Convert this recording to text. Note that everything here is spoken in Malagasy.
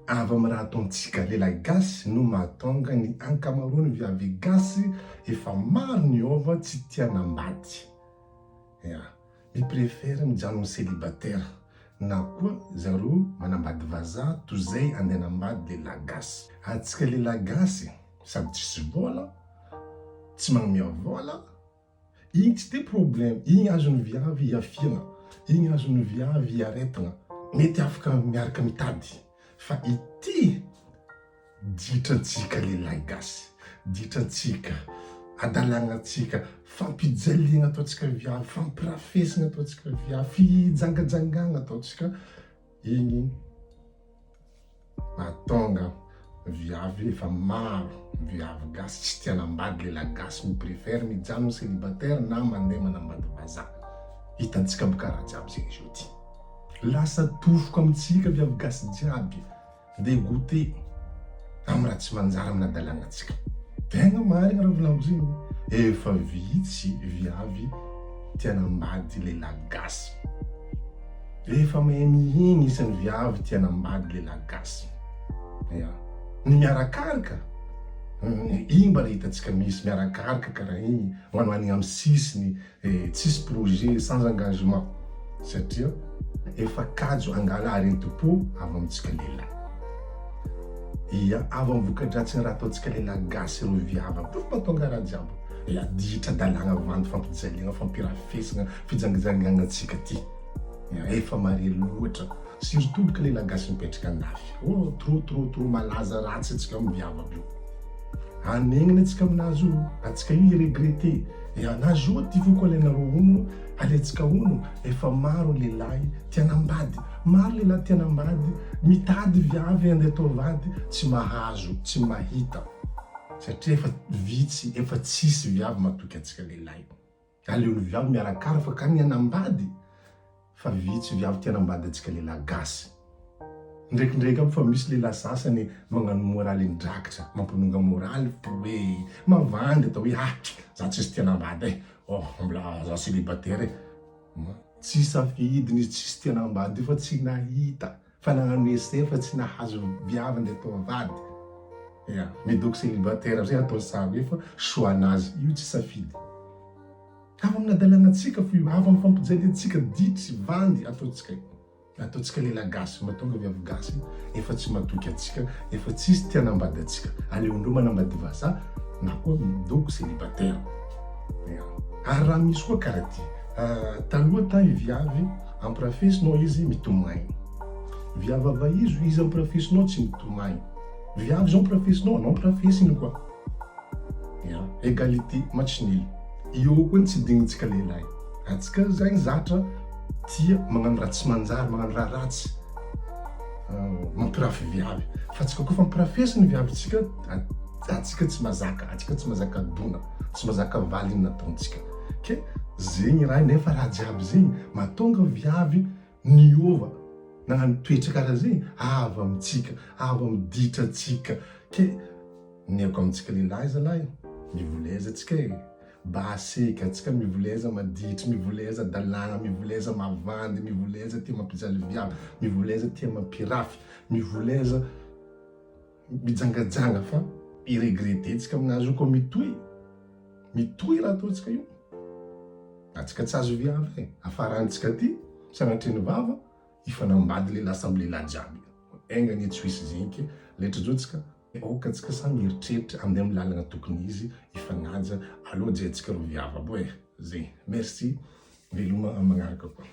Avy amin'ny raha ataontsika lehilahy gasy no mahatonga ny ankamaroan'ny viavy gasy efa maro niova tsy tia hanambady. Ya. Mi prefere mijanona celibataire na koa zareo manambady vazaha toy zay andeha hanambady lehilahy gasy. Antsika lehilahy gasy sady tsisy vola, tsy magnomea vola, Igny tsy de problème, igny azon'ny viavy iafiana, igny azon'ny viavy iaretina, mety afaka miaraka mitady, fa ity ditrantsika lehilahy gasy, ditrantsika, adalagnantsika, fampijaliagna ataontsika viavy, fampirafesagna ataontsika viavy, fijangajangagna ataontsika, igny. Mahatonga viavy efa maro viavy gasy tsy tia hanambady lehilahy gasy mi prefere mijanona celibataire na mandeha manambady vazaha. Hitantsika aby karaha jiaby zegny izy io ty. Lasa tofoka amintsika viavy gasy jiaby degoute am raha tsy manjary amina adalagna tsika. Tegna marigny raha volagniko zegny, efa vitsy viavy tia hanambady lehilahy gasy. Efa mahay mihigny isan'ny viavy tia hanambady lehilahy gasy. Ya. Ny miarakaraka, igny mba le hitantsika misy miarakaraka karaha igny, hoanihoanigny amin'ny sisiny, tsisy projet, sans engagement. Satria efa kajo angala aretim-po avy amintsika lehilahy. Ia, avy amin'ny voka-dratsin'ny raha ataontsika lehilahy gasy ireo viavy aby io mahatonga raha jiaby. Ia, ditra, adalagna, vandy, fampijaliagna, fampirafesagna, fijangajangagna antsika ty. Ia, efa mare loatra. Surtout boka lehilahy gasy mipetraka andafy. Oh, trop trop trop malaza ratsy antsika amin'ny viavy aby io. Anegnina antsika aminazy io, antsika io hi-regretter. Ia, na zo ty foko alainareo hono, alaintsika hono, efa maro lehilahy tia hanambady, maro lehilahy tia hanambady, mitady viavy andeha atao vady, tsy mahazo, tsy mahita. Satria efa vitsy, efa tsisy viavy matoky antsika lehilahy. Aleon'ny viavy miarakara fa ka ny hanambady fa vitsy viavy tia hanambady antsika lehilahy gasy. Ndraikindraiky aby fa misy lehilahy sasany magnano moraly ndrakitra, mampanonga moraly fo hoe mavandy atao hoe ah za tsisy tia hanambady eh, oh mbola za celibataire eh. Tsy safidiny izy tsisy tia hanambady io fa tsy nahita. Fa nagnano essai fa tsy nahazo viavy nde atao vady. Ya, midoko célibataire amizay atao sary hoe fa choix nazy, io tsy safidy. Avy amin'ny hadalagna-tsika fo io, avy amin'ny fampijaliantsika ditry, vandy ataontsika io. Ataontsika lehilahy gasy, mahatonga viavy gasy efa tsy matoky antsika, efa tsisy tia hanambady antsika. Aleondreo manambady vazaha na koa midoko célibataire. Ya. Ary raha misy koa karaha ty, taloha tagny viavy Ampirafesinao izy mitomagny. Viavy avaizo izy ampirafesinao tsy mitomagny. Viavy zao ampirafesinao anao ampirafesiny koa. Ya, égalité match nul. Eo koa ny tsy dignintsika lehilahy. Antsika zagny zatra tia magnano raha tsy manjary, magnano raha ratsy. Mampirafy viavy. Fa antsika koa fa ampirafesiny viavy-tsika, antsika tsy mazaka, antsika tsy mazaka dona, tsy mazaka valiny nataontsika. Ke zegny raha nefa raha jiaby zegny mahatonga viavy niova nagnano toetra karaha zegny avy amintsika, avy amin'ny ditrantsika, ke ny haiko amintsika lehilahy zalahy mivoleza antsika e, baseky antsika mivoleza maditry, mivoleza dalàgna, mivoleza mavandy, mivoleza tia mampijaly viavy, mivoleza tia mampirafy, mivoleza. Mijangajanga fa i regretter tsika aminazy io koa mitohy mitohy raha ataontsika io atsika tsy azo viavy e afarantsika aty sanatria ny vava hifanambady lehilahy samby lehilahy jiaby enga anie tsy ho hisy zegny ke letra zao tsika aoka tsika samy mieritreritra andeha amy lalagna tokony izy hifagnaja aloha jerentsika ro viavy aby e zegny merci veloma amy magnaraka koa.